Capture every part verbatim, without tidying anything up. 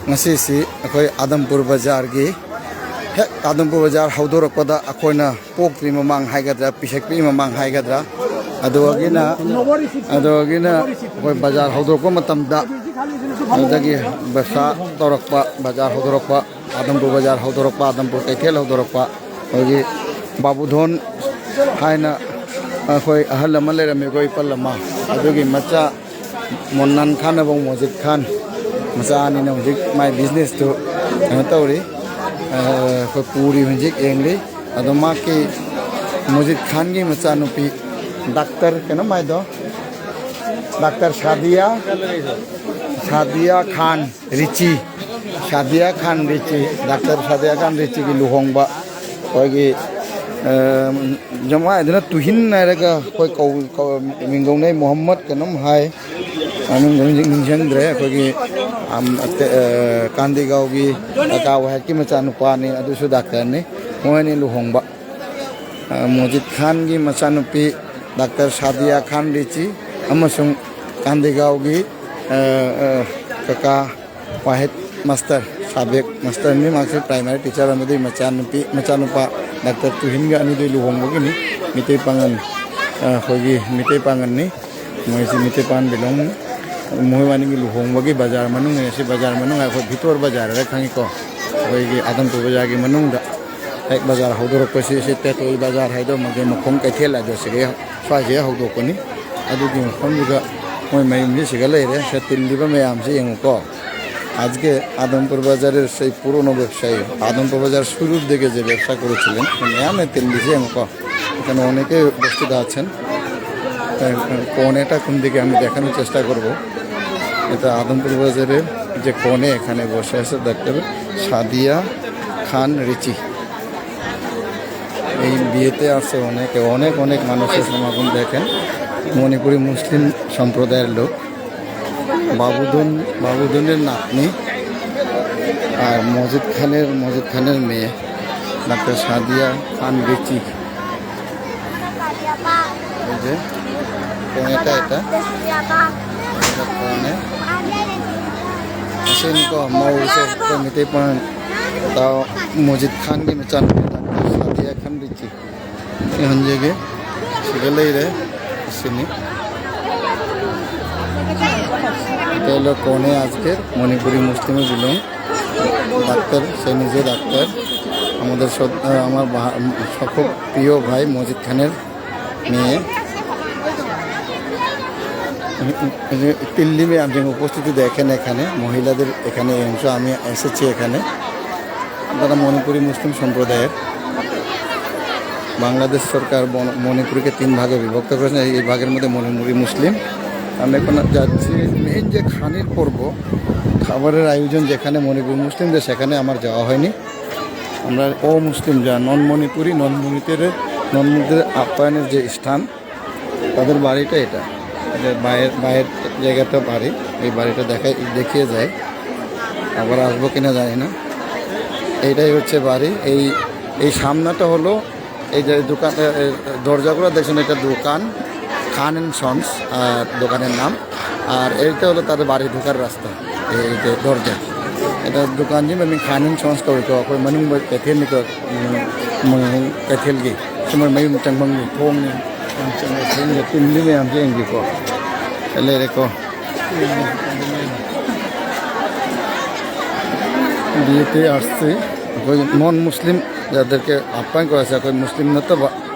ꯉꯁꯤꯁꯤ ꯑꯩꯈꯣꯏ ꯑꯗꯝꯄꯨꯔ ꯕꯖꯥꯔꯒꯤ, ꯍꯦꯛ ꯑꯗꯝꯄꯨꯔ ꯕꯖꯥꯔ ꯍꯧꯗꯣꯔꯛꯄꯗ, ꯑꯩꯈꯣꯏꯅ ꯄꯣꯛꯇ꯭ꯔꯤ ꯃꯃꯥꯡ ꯍꯥꯏꯒꯗ꯭ꯔꯥ, ꯄꯤꯁꯛ ꯄꯤꯛꯏ ꯃꯃꯥꯡ ꯍꯥꯏꯒꯗ꯭ꯔꯥ, ꯑꯗꯨꯗꯒꯤꯅ, ꯑꯗꯨꯗꯒꯤꯅ ꯑꯩꯈꯣꯏ ꯕꯖꯥꯔ ꯍꯧꯗꯣꯔꯛꯄ ꯃꯇꯝꯗ, ꯑꯗꯨꯗꯒꯤ ꯕꯦꯕꯁꯥ ꯇꯧꯔꯛꯄ, ꯕꯖꯥꯔ ꯍꯧꯗꯣꯔꯛꯄ, ꯑꯗꯝꯄꯨꯔ ꯕꯖꯥꯔ ꯍꯧꯗꯣꯔꯛꯄ, ꯑꯗꯝꯄꯨꯔ ꯀꯩꯊꯦꯜ ꯍꯧꯗꯣꯔꯛꯄ, ꯑꯩꯈꯣꯏꯒꯤ ꯕꯥꯕꯨꯙꯣꯟ ꯍꯥꯏꯅ ꯑꯩꯈꯣꯏ ꯑꯍꯜ ꯑꯃ ꯂꯩꯔꯝꯃꯤ, ꯑꯩꯈꯣꯏ ꯏꯄꯜ ꯑꯃ, ꯑꯗꯨꯒꯤ ꯃꯆꯥ ꯃꯣꯟꯅꯥꯟ ꯈꯥꯟ ꯑꯃꯁꯨꯡ ꯃꯣꯖꯤꯠ ꯈꯥꯟ, ꯃꯆꯥ ꯑꯅꯤꯅ ꯍꯧꯖꯤꯛ ꯃꯥꯏ ꯕꯤꯖꯤꯅꯦꯁꯇꯨ ꯀꯩꯅꯣ ꯇꯧꯔꯤ, ꯑꯩꯈꯣꯏ ꯄꯨꯔꯤ, ꯍꯧꯖꯤꯛ ꯌꯦꯡꯂꯤ꯫ ꯑꯗꯣ ꯃꯍꯥꯛꯀꯤ, ꯃꯣꯖꯤꯠ ꯈꯥꯟꯒꯤ ꯃꯆꯥꯅꯨꯄꯤ, ꯗꯥꯛꯇꯔ ꯀꯩꯅꯣꯝ ꯍꯥꯏꯗꯣ, ꯗꯥꯛꯇꯔ ꯁꯥꯗꯤꯌꯥ, ꯁꯥꯗꯤꯌꯥ ꯈꯥꯟ ꯔꯤꯆꯤ, ꯁꯥꯗꯤꯌꯥ ꯈꯥꯟ ꯔꯤꯆꯤ, ꯗꯥꯛꯇꯔ ꯁꯥꯗꯤꯌꯥ ꯈꯥꯟ ꯔꯤꯆꯤꯒꯤ ꯂꯨꯍꯣꯡꯕ, ꯑꯩꯈꯣꯏꯒꯤ, ꯑ, ꯖꯃꯥꯏꯗꯨꯅ ꯇꯨꯍꯤꯟ ꯍꯥꯏꯔꯒ ꯑꯩꯈꯣꯏ ꯀꯧ-, ꯀꯧ-, ꯃꯤꯡ ꯀꯧꯅꯩ, ꯃꯣꯍꯝꯃꯗ ꯀꯩꯅꯣꯝ ꯍꯥꯏ, ꯃꯃꯤꯡꯗꯣ ꯍꯧꯖꯤꯛ ꯅꯤꯡꯁꯤꯡꯗ꯭ꯔꯦ꯫ ꯑꯩꯈꯣꯏꯒꯤ, ꯑꯝ, ꯑꯇꯦ-, ꯑ, ꯀꯥꯟꯗꯤꯒꯥꯎꯒꯤ ꯀꯀꯥ ꯋꯥꯍꯦꯠꯀꯤ ꯃꯆꯥꯅꯨꯄꯥꯅꯤ, ꯑꯗꯨꯁꯨ ꯗꯥꯛꯇꯔꯅꯤ꯫ ꯃꯣꯏ ꯑꯅꯤ ꯂꯨꯍꯣꯡꯕ꯫ ꯑ, ꯃꯣꯖꯤꯠ ꯈꯥꯟꯒꯤ ꯃꯆꯥꯅꯨꯄꯤ ꯗꯥꯛꯇꯔ ꯁꯥꯗꯤꯌꯥ ꯈꯥꯟ ꯔꯤꯆꯤ ꯑꯃꯁꯨꯡ ꯀꯥꯟꯗꯤꯒꯥꯎꯒꯤ, ꯑ, ꯑ, ꯀꯀꯥ ꯋꯥꯍꯤꯗ ꯃꯥꯁꯇꯔ, ꯁꯥꯕꯦꯛ ꯃꯥꯁꯇꯔꯅꯤ, ꯃꯍꯥꯛꯁꯨ ꯄ꯭ꯔꯥꯏꯃꯥꯔꯤ ꯇꯤꯆꯔ ꯑꯃꯗꯤ ꯃꯆꯥꯅꯨꯄꯤ, ꯃꯆꯥꯅꯨꯄꯥ ꯗꯥꯛꯇꯔ ꯇꯨꯍꯤꯟꯒ ꯑꯅꯤꯗꯨ ꯂꯨꯍꯣꯡꯕꯒꯤꯅꯤ꯫ ꯃꯤꯇꯩ ꯄꯥꯉꯜ, ꯑ, ꯑꯩꯈꯣꯏꯒꯤ ꯃꯤꯇꯩ ꯄꯥꯉꯜꯅꯤ꯫ ꯃꯣꯏꯁꯤ ꯃꯤꯇꯩ ꯄꯥꯉꯜ ꯕꯤꯂꯣꯡꯅꯤ꯫ ꯃꯣꯏ ꯑꯅꯤꯒꯤ ꯂꯨꯍꯣꯡꯕꯒꯤ ꯕꯖꯥꯔ ꯃꯅꯨꯡꯅꯤ꯫ ꯁꯤ ꯕꯖꯥꯔ ꯃꯅꯨꯡ, ꯑꯩꯈꯣꯏ ꯚꯤꯇꯣꯔ ꯕꯖꯥꯔ ꯍꯥꯏꯔ ꯈꯪꯉꯤꯀꯣ, ꯑꯩꯈꯣꯏꯒꯤ ꯑꯗꯝꯄꯨꯔ ꯕꯖꯥꯔꯒꯤ ꯃꯅꯨꯡꯗ ꯍꯦꯛ ꯕꯖꯥꯔ ꯍꯧꯗꯣꯔꯛꯄꯁꯤ, ꯁꯤ ꯇꯦꯇꯣꯏ ꯕꯖꯥꯔ ꯍꯥꯏꯗꯣ, ꯑꯃꯒꯤ ꯃꯈꯣꯡ ꯀꯩꯊꯦꯜ ꯍꯥꯏꯗꯣ, ꯁꯤꯒꯤ ꯁ꯭ꯋꯥꯏꯁꯤꯗ ꯍꯧꯗꯣꯛꯄꯅꯤ꯫ ꯑꯗꯨꯒꯤ ꯃꯐꯝꯗꯨꯗ ꯃꯣꯏ ꯃꯌꯨꯝꯁꯤ ꯁꯤꯒ ꯂꯩꯔꯦ꯫ ꯁꯤꯗ ꯇꯤꯜꯂꯤꯕ ꯃꯌꯥꯝꯁꯤ ꯌꯦꯡꯉꯨꯀꯣ꯫ আজকে আদমপুর বাজারের সেই পুরনো ব্যবসায়ী, আদমপুর বাজার শুরুর দিকে যে ব্যবসা করেছিলেন, উনি এখানে তেল দিয়েছে এমন ক-, এখানে অনেকে উপস্থিত আছেন। এ, কোণেটা কোন দিকে আমি দেখানোর চেষ্টা করব। এটা আদমপুর বাজারের যে কোণে, এখানে বসে আছে ডাক্তার সাদিয়া খান রিচি। এই বিয়েতে আসছে অনেকে, অনেক অনেক মানুষের সমাগম দেখেন। মণিপুরি মুসলিম সম্প্রদায়ের লোক। বাবুধন, বাবুধনের নাতনি আর মজিদ খানের, মজিদ খানের মেয়ে ডাক্তার সাদিয়া খান রিচি। এই যে কোণেটা এটা, এটা কোণে। ꯑꯁꯤꯅꯤꯀꯣ, ꯃꯧꯁꯦ ꯑꯩꯈꯣꯏ ꯃꯩꯇꯩ ꯄꯥꯉꯜ꯫ ꯇꯥꯎ, ꯃꯣꯖꯤꯠ ꯈꯥꯟꯒꯤ ꯃꯆꯥꯅꯨꯄꯤ ꯗꯥꯛꯇꯔ ꯁꯥꯗꯤꯌꯥ ꯈꯥꯟ ꯔꯤꯆꯤ꯫ ꯁꯤ ꯍꯟꯖꯒꯦ꯫ ꯁꯤꯗ ꯂꯩꯔꯦ꯫ ꯁꯤꯅꯤ꯫ এটা হলো কনে আজকের মণিপুরি মুসলিম বিলং ডাক্তার, সে নিজে ডাক্তার। আমাদের সব-, আহ, আমার ভা-, সব খুব প্রিয় ভাই মজিদ খানের মেয়ে। এই যে তিল্লি মেয়ে, আপনি উপস্থিতি দেখেন এখানে, মহিলাদের এখানে এই অংশ। আমি এসেছি এখানে, তারা মণিপুরি মুসলিম সম্প্রদায়ের। বাংলাদেশ সরকার বন-, মণিপুরকে তিন ভাগে বিভক্ত করেছেন। এই ভাগের মধ্যে মণিপুরি মুসলিম। আমি এখন যাচ্ছি মেইন যে খানির পর্ব, খাবারের আয়োজন যেখানে মণিপুরি মুসলিমদের, সেখানে আমার যাওয়া হয়নি। আমরা অমুসলিম, যা নন মণিপুরি, নন মণিপুরের, নন মণিপুরের আপ্যায়নের যে স্থান, তাদের বাড়িটা এটা। এটা বাইরের, বাইরের জায়গাতে বাড়ি। এই বাড়িটা দেখাই, দেখিয়ে যায়। আবার আসবো কিনা জানি না। এইটাই হচ্ছে বাড়ি। এই, এই সামনাটা হলো এই যে দোকান, এ, এ, দরজাগুলো দেখছেন, এটা দোকান, খান অ্যান্ড সন্স, আহ, দোকানের নাম। আর এইটা হলো তাদের বাড়ি ঢোকার রাস্তা। এই যে দরজা, এটা দোকান যে মানে খান অ্যান্ড সন্স করে তো, ওই মানে ওই ক্যাথেল নিতে, উম, মানে ক্যাথেল গিয়ে, তোমার মেয়ে মুচাং ভাঙনি, ফোন নেই, মুচাং ভাঙনি, তিন দিনে আমি এনজি কো, এলে রেখো। বিয়েতে আসছি, ওই নন মুসলিম যাদেরকে আপ্যায়ন করা হয়েছে, ওই মুসলিম না তো বা-,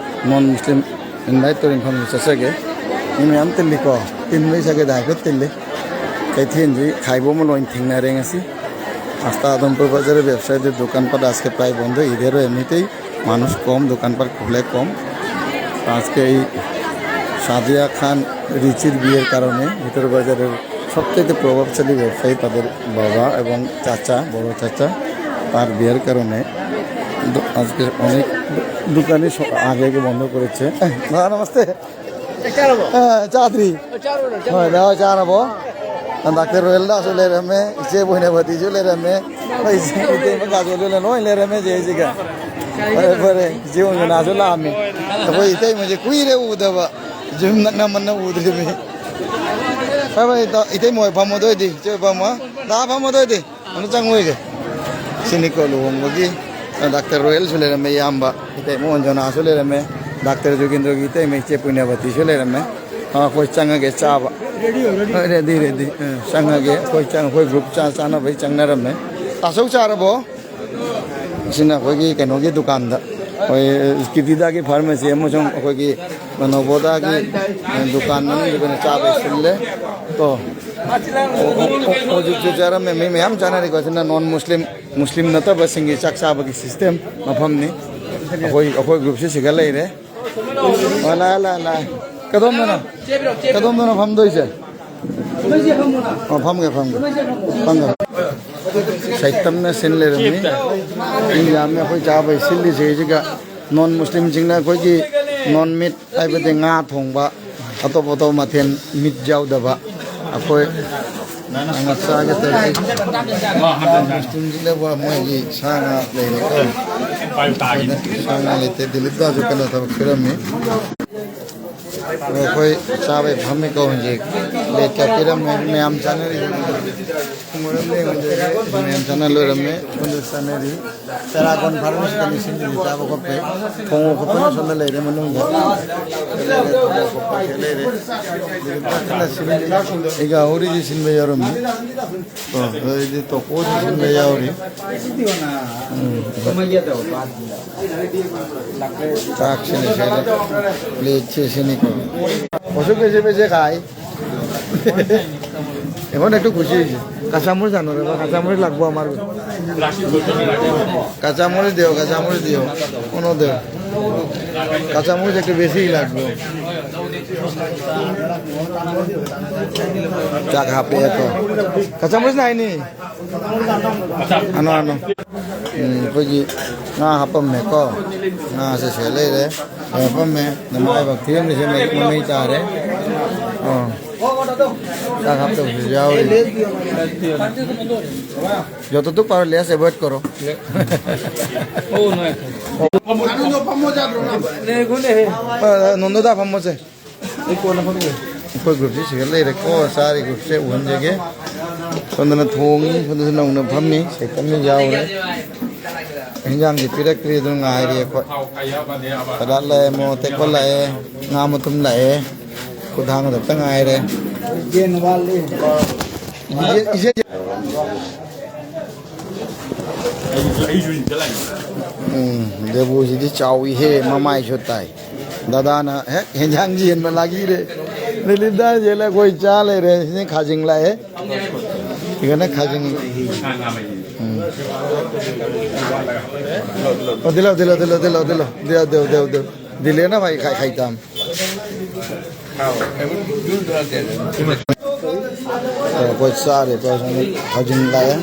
নন মুসলিম ইনভাইট করে ইনফর্ম হয়েছে সেগে। আমি আনতে লিখো, তিন দিন সেগে দায় করতে। এই থিয়েন জি খাইবো মনে হয় থিং না রেঙেছি। আস্তা আদমপুর বাজারে ব্যবসায়ীদের দোকানপাট আজকে প্রায় বন্ধ, ঈদেরও এমনিতেই মানুষ কম, দোকানপাট খুলে কম। আজকে এই সাদিয়া খান রিচির বিয়ের কারণে ভিতর বাজারের সবচেয়ে প্রভাবশালী ব্যবসায়ী তাদের বাবা এবং চাচা, বড় চাচা, তার বিয়ের কারণে দ-, আজকে অনেক দো-, দোকানই স-, আগে আগে বন্ধ করেছে। দাদা, নমস্তে। হ্যাঁ, চা দিই। হয়, দাও, চা নেবো। ডাক্তার রোহেল দাস লেরেমে, ইসে বইনে ভতিজু লেরেমে, ইসে ইতে গাছ লেরে নো লেরেমে যে জিগা। পরে পরে, যে উনি না আসলে আমি। তো ওই ইতেই মুঝে কুই রে উদাবা, জুম না না মন উদরে মে। হ্যাঁ ভাই, তো ইতেই মই পামো দই দি, যে পামো। ꯇꯥ ꯐꯝꯃꯗꯣꯏꯗꯤ ꯑꯃꯨꯛ ꯆꯪꯉꯣꯏꯒꯦ꯫ ꯁꯤꯅꯤꯀꯣ ꯂꯨꯍꯣꯡꯕꯒꯤ, ꯗꯥꯛꯇꯔ ꯔꯣꯌꯦꯜꯁꯨ ꯂꯩꯔꯝꯃꯦ, ꯏꯌꯥꯝꯕ ꯏꯇꯩꯃ ꯑꯣꯟꯖꯅꯥꯁꯨ ꯂꯩꯔꯝꯃꯦ, ꯗꯥꯛꯇꯔ ꯖꯨꯒꯦꯟꯗ꯭ꯔꯒꯤ ꯏꯇꯩꯃ ꯏꯆꯦ ꯄꯨꯅ꯭ꯌꯕꯇꯤꯁꯨ ꯂꯩꯔꯝꯃꯦ꯫ ꯑꯥ, ꯑꯩꯈꯣꯏ ꯆꯪꯉꯒꯦ ꯆꯥꯕ꯫ ꯍꯣꯏ, ꯔꯦꯗꯤ, ꯔꯦꯗꯤ꯫ ꯑꯥ, ꯆꯪꯉꯒꯦ꯫ ꯑꯩꯈꯣꯏ ꯆꯪ-, ꯑꯩꯈꯣꯏ ꯒ꯭ꯔꯨꯞ ꯆꯥ-, ꯆꯥꯅꯕꯩ ꯆꯪꯅꯔꯝꯃꯦ꯫ ꯇꯥꯆꯧ ꯆꯥꯔꯕꯣ? ꯁꯤꯅ ꯑꯩꯈꯣꯏꯒꯤ ꯀꯩꯅꯣꯒꯤ ꯗꯨꯀꯥꯟꯗ, ꯑꯩꯈꯣꯏ ꯀꯤꯇꯤꯗꯥꯒꯤ ꯐꯥꯔꯃꯥꯁꯤ ꯑꯃꯁꯨꯡ ꯑꯩꯈꯣꯏꯒꯤ ꯃꯅꯣꯕꯣꯗꯥꯒꯤ ꯗꯨꯀꯥꯟ ꯃꯅꯨꯡꯗ ꯑꯩꯈꯣꯏꯅ ꯆꯥꯕ ꯁꯤꯜꯂꯦ꯫ ꯀꯣ, ꯍꯧꯖꯤꯛꯁꯨ ꯆꯥꯔꯝꯃꯦ, ꯃꯤ ꯃꯌꯥꯝ ꯆꯥꯅꯔꯤꯀꯣ꯫ ꯁꯤꯅ ꯅꯣꯟ ꯃꯨꯁꯂꯤꯝ, ꯃꯨꯁꯂꯤꯝ ꯅꯠꯇꯕꯁꯤꯡꯒꯤ ꯆꯥꯛ ꯆꯥꯕꯒꯤ ꯁꯤꯁꯇꯦꯝ ꯃꯐꯝꯅꯤ꯫ ꯑꯩꯈꯣꯏ, ꯑꯩꯈꯣꯏ ꯒ꯭ꯔꯨꯞꯁꯤ ꯁꯤꯒ ꯂꯩꯔꯦ꯫ ꯑꯣ, ꯂꯥꯛꯑꯦ, ꯂꯥꯛꯑꯦ, ꯂꯥꯛꯑꯦ꯫ ꯀꯗꯣꯝꯗꯅꯣ? ꯀꯗꯣꯝꯗꯅꯣ ꯐꯝꯗꯣꯏꯁꯦ? ꯑꯣ, ꯐꯝꯒꯦ, ꯐꯝꯒꯦ꯫ ꯐꯝꯒꯦ꯫ ꯁꯩꯇꯝꯅ ꯁꯤꯟ ꯂꯩꯔꯝꯃꯤ꯫ ꯃꯤ ꯌꯥꯝꯃꯦ ꯑꯩꯈꯣꯏ ꯆꯥꯕꯩ ꯁꯤꯜꯂꯤꯁꯦ꯫ ꯁꯤꯒ ꯅꯣꯟ ꯃꯨꯁꯂꯤꯝꯁꯤꯡꯅ ꯑꯩꯈꯣꯏꯒꯤ ꯅꯣꯟ ꯃꯤꯠ ꯍꯥꯏꯕꯗꯤ ꯉꯥ ꯊꯣꯡꯕ, ꯑꯇꯣꯞ ꯑꯇꯣꯞꯄ ꯃꯊꯦꯜ ꯃꯤꯠ ꯌꯥꯎꯗꯕ꯫ ꯑꯩꯈꯣꯏ ꯉꯥ ꯆꯥꯒꯦ ꯇꯧꯔꯤ꯫ ꯃꯨꯁꯂꯤꯝꯁꯤꯡꯅ ꯃꯣꯏꯒꯤ ꯁꯥ ꯉꯥ ꯂꯩꯔꯦꯀꯣ꯫ ꯑꯩꯈꯣꯏꯅ ꯁꯥ ꯉꯥ ꯂꯩꯇꯦ꯫ ꯗꯤꯂꯤꯞꯇꯁꯨ ꯀꯩꯅꯣ ꯊꯕꯛ ꯁꯨꯔꯝꯃꯤ꯫ ꯑꯗꯣ ꯑꯩꯈꯣꯏ ꯆꯥꯕꯩ ꯐꯝꯃꯤꯀꯣ ꯍꯧꯖꯤꯛ꯫ ꯄ꯭ꯂꯦꯠ ꯀꯌꯥ ꯄꯤꯔꯝꯃꯦ, ꯃꯌꯥꯝ ꯆꯥꯅꯔꯤ꯫ ꯃꯌꯥꯝ ꯆꯥꯅ ꯂꯣꯏꯔꯝꯃꯦ, ꯁꯣꯝꯗ ꯆꯥꯅꯔꯤ꯫ ꯄꯦꯔꯥꯒꯣꯟ ꯐꯥꯔꯃꯥꯁꯤꯗ ꯃꯤ ꯁꯤꯟꯕꯒꯤ ꯆꯥꯕ ꯈꯣꯠꯄ, ꯊꯣꯡꯕ ꯈꯣꯠꯄꯅ ꯁꯣꯝꯗ ꯂꯩꯔꯦ ꯃꯅꯨꯡꯗ꯫ ꯂꯩꯔꯦ, ꯊꯣꯡꯕ ꯈꯣꯠꯄ ꯂꯩꯔꯦ꯫ ꯑꯗꯨꯒ ꯀꯟꯅ ꯁꯤꯟꯕꯤ-, ꯑꯩꯒ ꯍꯧꯔꯤꯁꯤ ꯁꯤꯟꯕ ꯌꯥꯎꯔꯝꯃꯤ꯫ ꯑꯣ, ꯑꯗꯨꯗꯤ ꯇꯣꯀꯣꯁꯨ ꯁꯤꯟꯕ ꯌꯥꯎꯔꯤ꯫ ꯎꯝ꯫ ꯆꯥꯛꯁꯤꯅ ꯁꯤꯗ ꯄ꯭ꯂꯦꯠꯁꯦ ꯁꯤꯅꯤꯀꯣ꯫ কচু বেছে বেছে খাই। এখন একটু খুশি হয়েছে। কাঁচামরিচ আনো রে বা, কাঁচামরিচ লাগবো আমার। কাঁচামরিচ দিও, কাঁচামরিচ দিও। কোনো দিও। কাঁচামরিচ একটু বেশিই লাগবে। চা খাপে এত। কাঁচামরিচ নাইনি? ꯑꯅꯣ, ꯑꯅꯣ꯫ ꯎꯝ, ꯑꯩꯈꯣꯏꯒꯤ ꯉꯥ ꯍꯥꯞꯄꯝꯃꯦꯀꯣ꯫ ꯉꯥꯁꯦ ꯁꯤꯗ ꯂꯩꯔꯦ꯫ ꯍꯥꯞꯄꯝꯃꯦ꯫ ꯅꯃꯥꯏꯕꯛ ꯊꯤꯔꯝꯃꯤꯁꯦ ꯃꯩ, ꯃꯃꯩ ꯇꯥꯔꯦ꯫ ꯑꯣ꯫ ꯆꯥꯛ ꯍꯥꯞꯇꯕꯁꯨ ꯌꯥꯎꯔꯤ꯫ ꯌꯣꯠꯇꯨ ꯄꯥꯔꯣ, less avoid ꯀꯔꯣ꯫ ꯑ, ꯅꯣꯟꯗꯣꯗꯥ ꯐꯝꯃꯣꯁꯦ꯫ ꯑꯩ ꯀꯣꯟꯅ ꯐꯝꯒꯦ꯫ ꯑꯩꯈꯣꯏ ꯒ꯭ꯔꯨꯞꯁꯤ ꯁꯤꯗ ꯂꯩꯔꯦꯀꯣ, ꯆꯥꯔꯤ ꯒ꯭ꯔꯨꯞꯁꯦ ꯎꯍꯟꯖꯒꯦ꯫ ꯁꯣꯝꯗꯅ ꯊꯣꯡꯉꯤ, ꯁꯣꯝꯗꯁꯨ ꯅꯧꯅ ꯐꯝꯃꯤ, ꯁꯥꯏꯀꯜꯁꯨ ꯌꯥꯎꯔꯦ꯫ ꯍꯤꯟꯖꯥꯡꯗꯤ ꯄꯤꯔꯛꯇ꯭ꯔꯤ, ꯑꯗꯨꯅ ꯉꯥꯏꯔꯤ ꯑꯩꯈꯣꯏ꯫ ꯁꯂꯥꯠ ꯂꯥꯛꯑꯦ, ꯃꯣꯔꯣꯛ ꯑꯇꯦꯛꯄ ꯂꯥꯛꯑꯦ, ꯉꯥ ꯃꯇꯨꯝ ꯂꯥꯛꯑꯦ꯫ ꯈꯨꯠ ꯍꯥꯡꯕꯗ ꯉꯥꯏꯔꯦ꯫ ꯏꯆꯦ, ꯏꯆꯦ꯫ ꯎꯝ, ꯗꯦꯕꯨꯁꯤꯗꯤ ꯆꯥꯎꯏꯍꯦ, ꯃꯃꯥꯏꯁꯨ ꯇꯥꯏ꯫ ꯗꯗꯥꯅ ꯍꯦꯛ ꯍꯦꯟꯖꯥꯡ ꯌꯦꯟꯕ ꯂꯥꯒꯤꯔꯦ꯫ ꯗꯤꯂꯤꯞꯗꯥ ꯌꯦꯜꯂ ꯑꯩꯈꯣꯏ ꯆꯥ ꯂꯩꯔꯦ꯫ ꯁꯤꯅ ꯈꯥꯖꯤꯡ ꯂꯥꯛꯑꯦ꯫ ꯁꯤꯒꯅ ꯈꯥꯖꯤꯡ꯫ ꯎꯝ꯫ ꯑꯣ, ꯗꯤꯜꯂꯣ, ꯗꯤꯜꯂꯣ, ꯗꯤꯜꯂꯣ, ꯗꯤꯜꯂꯣ, ꯗꯤꯜꯂꯣ, ꯗꯤꯜꯂꯣ, ꯗꯤꯜꯂꯣ, ꯗꯤꯜꯂꯣ, ꯗꯤꯜꯂꯣ, ꯗꯤꯜꯂꯣ꯫ ꯗꯤꯜꯂꯦꯅ ꯚꯥꯏ, ꯈꯥꯏ, ꯈꯥꯏ ꯇꯥꯝ꯫ ꯑꯩꯈꯣꯏ ꯆꯥꯔꯦ, ꯑꯩꯈꯣꯏ ꯁꯣꯝꯗ ꯈꯥꯖꯤꯡ ꯂꯥꯛꯑꯦ꯫